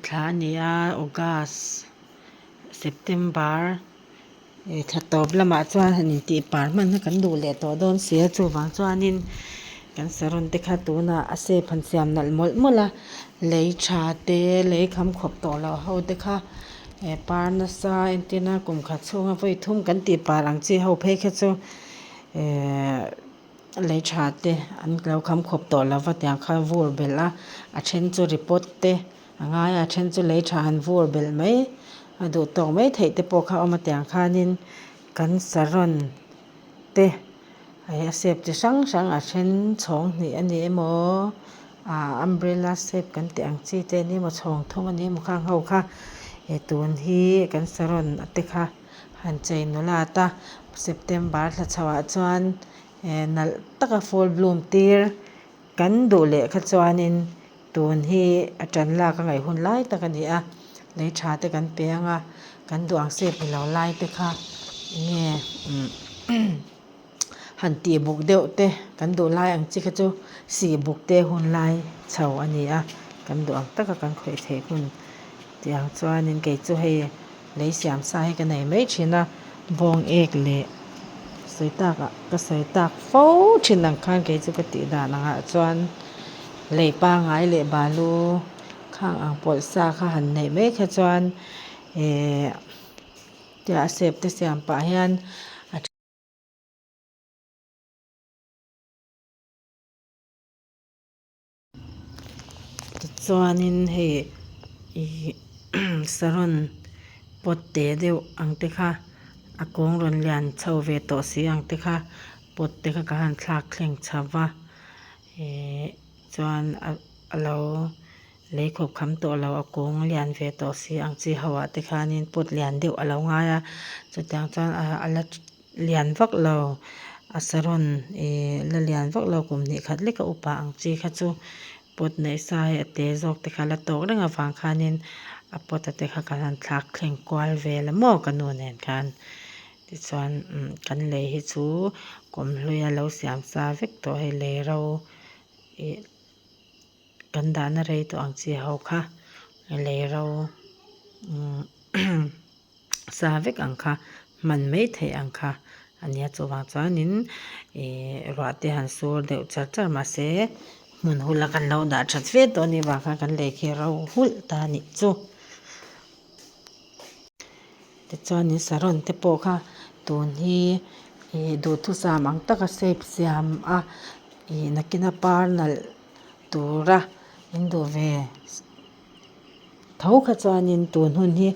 thla a ni a august september ih thla tawp lamah chuan han intih par hman kha kan duh leh tawh dawn si a chuvang chuanin kan saron te kha tunah a shape han siam nalh mawlh mawlh a lei tha te lei kham khawp tawh loh ho te kha eh par nasa entirna kum khat chhunga vawi thum kan tih par ang chi ho phei kha chu ehh. Lei tha te an lo kham khawp tawh lo va tiang kha vur belh a a then chu report te a ngai a a then chu lei tha han vur belh mai a duh tawk mai theih te pawh kha a awm a tiang khanin kan saron te hei a shape chi hrang hrang a then chhawng hnih a ni emaw ah umbrella shape kan tih ang chi te a ni emaw chhawng thum a ni emaw khang ho kha eh tun hi kan saron te kha. Han chei nulat a, September thla chho ah chuan eh nalh taka full bloom tir kan duh leh kha chuanin tun hi a tan lak a ngaih hun lai tak a ni a, lei tha te kan pe ang a, kan duh ang shape ni lo lai te kha enge han tih buk deuh te kan duh lai ang chi kha chu sih buk te hun lai chho a ni a, kan duh ang taka kan khawih theih hun tih ang chuanin kei chu hei. Lei siam sa hi ka nei mai thin a, bawng ek leh sawi tak ah ka sawi tak fo thin ang khan kei chu ka tih dan ang ah chuan lei pangai leh balu khang ang pawlh sa kha han neih mai kha chuan ehh tia a shape te siam pah hian a Tichuanin hei ih saron pot te deuh ang te kha a kawng rawn lian chho ve tawh si ang te kha pot te kha ka han thlak thleng chho va ihh chuan a lo lei khawp kham tawh lo a kawng lian ve tawh si ang chi ho ah te khanin pot lian deuh a lo ngai a chutiang chuan a la Lian vak lo, a saron ih la lian vak lo kum hnih khat lek a upa ang chi kha chu pot neih sa hi a te zawk te kha la tawk reng avang khanin a pot a te kha kan han thlak thleng kual vel a maw ka nu nen khan tichuan umm kan lei hi chu kawmhlui a lo siam sa vek tawh hei lei ro ih kan dahna rei tawh ang chi ho kha lei ro umm. Sa vek ang kha hman mai theih ang kha a nia chuvang chuanin ih ruah te han sur deuh char char mahse hmun hula kan lo dah that fe tawh a nih vang khan kan lei khi ro hulh ta a nih chu. Tichuanin saron te pawh kha tun hi ih duhthusam ang taka shape siam a ih nakina par nalh tura in duh ve. Tho kha chuanin tun hun hi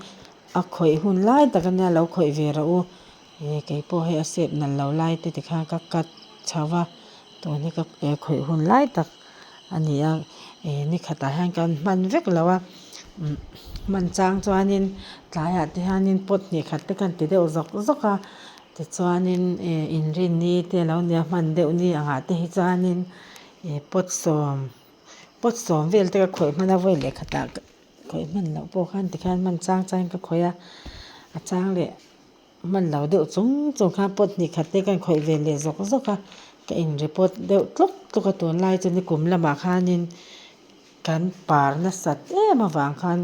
a khawih hun lai tak ania lo khawih ve rawh u ih kei pawh hei a shape nalh lo lai te tikhan ka cut chho va tun hi ka khawih hun lai tak a ni a ih ni khatah hian kan hman vek lo a umm hman chang chuanin tlaiah te hianin pot hnih khat te khan ti deuh zawk zawk a tichuanin ih inrinni te a lo nia hman deuh ni angah te hi chuanin ih pot sawm. Pot sawm vel te ka khawih hman a vawi leh khatah ka khawih hman loh pawh khan tikhian hman chang changin ka khawih a a chang leh hman lo deuh chung chung khan pot hnih khat te ka inkhawih ve leh zawk zawk a ka in report deuh tluk tluk a tunlai chu nikum lamah khanin kan par nasat em avang khan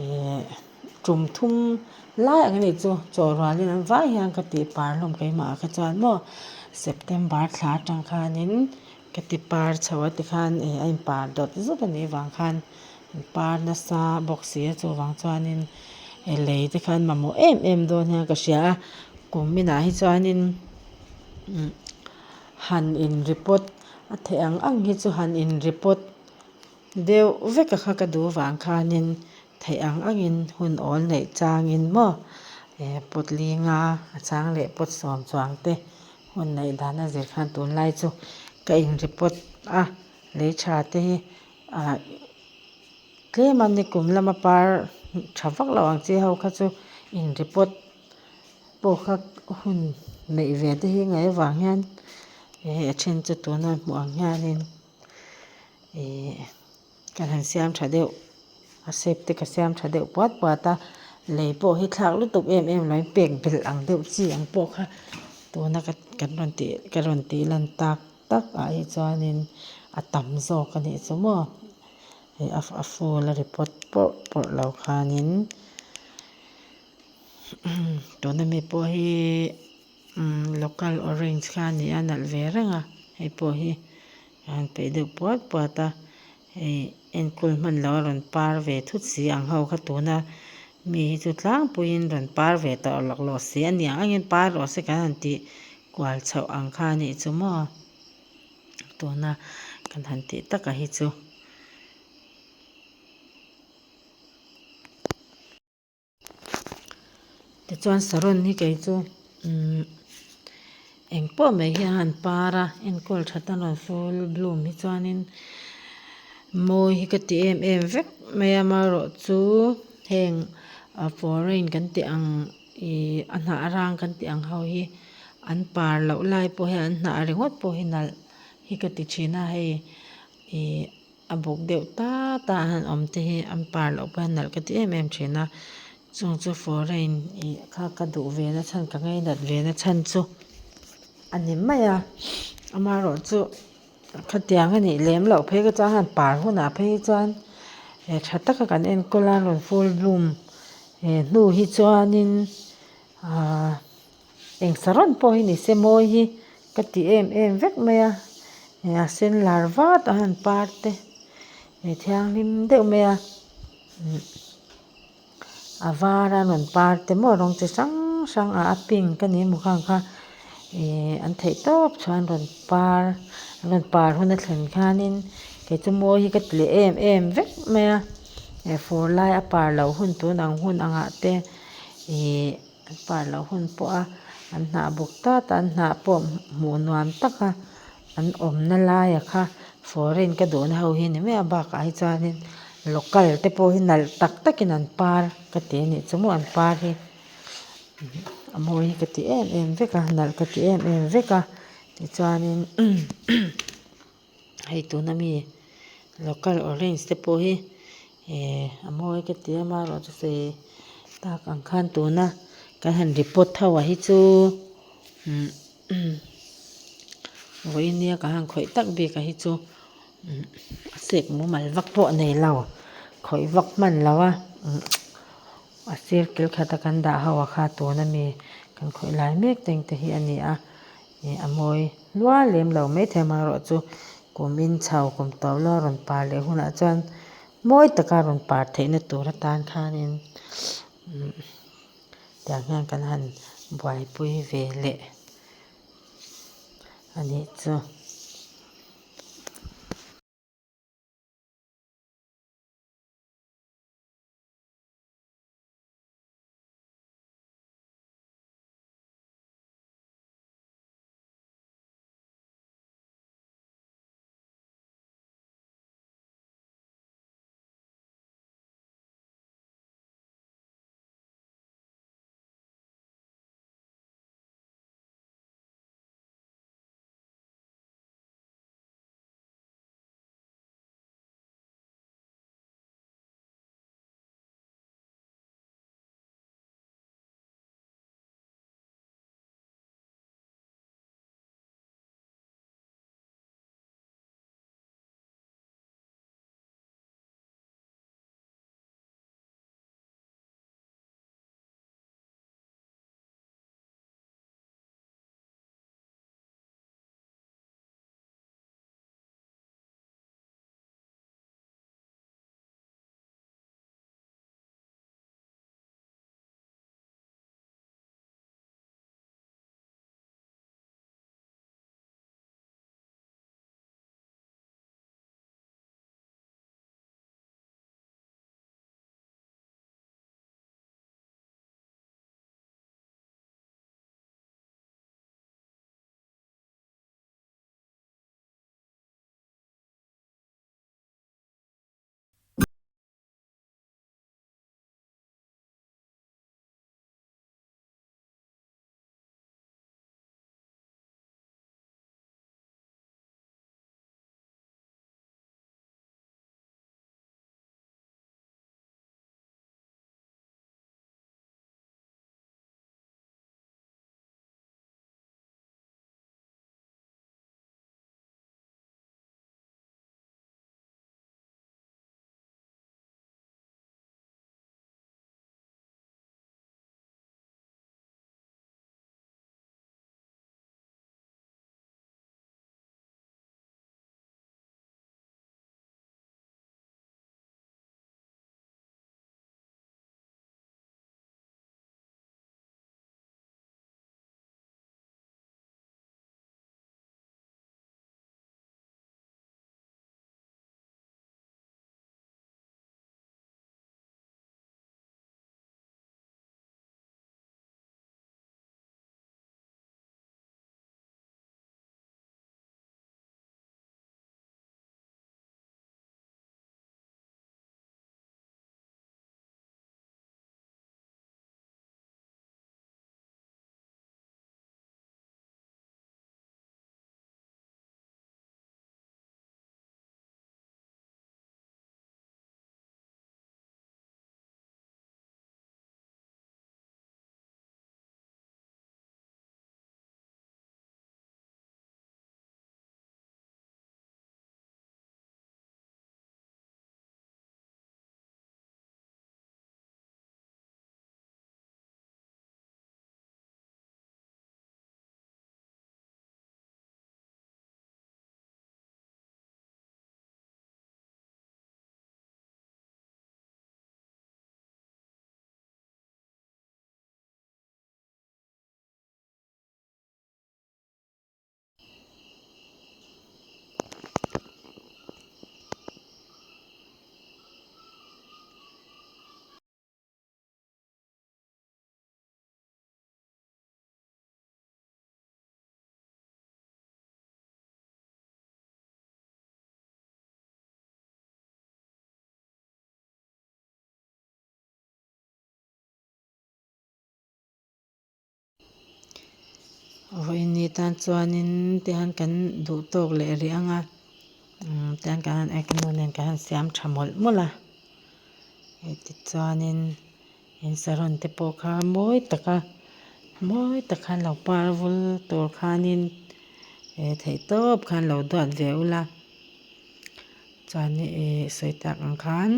ihh tum thum lai ang anih chu chaw rualin an vai hian ka tih par hlawm keimah ah kha chuan maw September thla atang khanin. Ka ti par chho a tikhan ih a inpar dawt zut a nih vang khan par nasa bawk si a chuvang chuanin lei te khan mamawh em em dawn hian ka hria a kum inah hi chuanin umm han in report a theih ang ang hi chu han in report deuh vek a kha ka duh vang khanin theih ang angin hun awl neih changin maw eh pot linga a chang leh pot sawm chuang te. Hun neih dan a zir khan tunlai chu ka in report a lei tha te hi ah tlem a ni kum lama par tha vak lo ang chi ho kha chu in report pawh kha hun neih ve te hi ngaih avang hian hei a then chu tuna hmuh ang hianin ih. Kan han siam tha deuh a shape te ka siam tha deuh puat puat a lei pawh hi thlak lutuk em em lo in pek belh ang deuh chi ang pawh kha tuna ka kan rawn tih ka rawn tih lan tak tak ah hi chuanin a tam zawk a nih chu maw. Hei a full a report pawrh pawrh lo khanin tuna mi pawh hi local orange kha a ni a nalh ve reng a hei pawh hi a han peih deuh puat puat a hei enkawl hman loh a rawn par ve thut si ang ho kha tuna mi hi chu tlangpuiin rawn par ve tawh laklawh si a ni ang angin par rawh se kan han tih kual chhoh ang kha a nih chu maw. Tuna kan han tih taka hi chu tichuan saron hi kei chu umm engpawh mai hi a han par a enkawl that a rawn full bloom hi chuanin mawi hi ka ti em em vek mai a amaherawhchu heng foreign kan tih ang Ih a hnah rang kan tih ang ho hi an par loh lai pawh hian an hnah ringawt pawh hi nalh hi ka ti thin a hei ih a buk deuh tat a an han awm te hi an par loh pawh hian nalh ka ti em em thin a chung chu foreign ih kha ka duh ve na chhan ka ngainat ve na chhan chu a ni mai a amaherawhchu khatiang a nih lem loh phei kha chuan han par hunah phei hi chuan eh tha taka kan enkawl a rawn full bloom eh hnu hi chuanin ahh eng saron pawh hi ni se mawi hi ka ti em em vek mai a eh a sen lar vat a han par te eh thianghlim deuh mai a. A var a rawn par te maw rawng chi hrang hrang a a pink a ni emaw khang kha ihh an theih tawp chuan rawn par an rawn par hun a thlen khanin kei chu mawi hi ka ti leh em em vek mai a eh fur lai a par loh hun tun ang hun angah te ihh an par loh hun pawh a an hnah buk tat a an hnah pawh hmuh nuam tak a an awmna laia kha foreign ka duhna ho hi a ni mai a bakah hi chuanin local te pawh hi nalh tak takin an par ka ti a nih chu maw an par hi a mawi hi ka ti em em vek a nalh ka ti em em vek a tichuanin hei tuna mi local orange te pawh hi eh a mawi ka ti a amaherawhchu sawi tak ang khan tuna kan han report ho ah hi chu Vawiin nia ka han khawih tak bik a hi chu a sek mumal vak pawh a nei lo khawih vak hman lo a a sir kil khat a kan dah ho a kha tun ami kan khawih lai mek te te hi a ni a ih a mawi lual lem lo maithei amaherawhchu kum in chho kum tawp lawng a rawn par leh hunah chuan mawi taka rawn par theihna tur atan khanin. Tiang hian kan han buaipui ve leh a nih chu. Vawiin ni tan chuanin tihian kan duh tawk leh rih ang a tihian kan han ek nu nen kan han siam tha mawlh mawlh a tichuanin in saron te pawh kha mawi taka mawi tak khan lo par vul tur khanin theih tawp khan lo duat ve ula chuan ih sawi tak ang khan.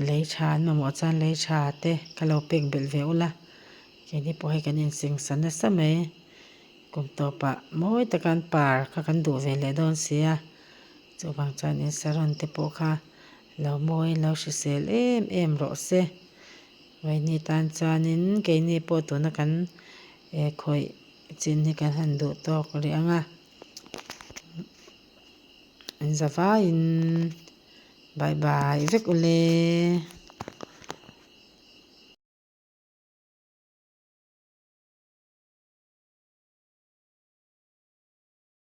Lei tha an mamawh chuan lei tha te ka lo pek belh ve ula, keini pawh hei kan insingsa nasa mai. Kum tawpah mawi taka an par kha kan duh ve leh dawn si a, chuvang chuan in saron te pawh kha lo mawi lo hrisel em em rawh se. Vaini tan chuanin keini pawh tuna kan khawih chin hi kan han duh tawk rih ang a. An za vaiin bye bye vek ule.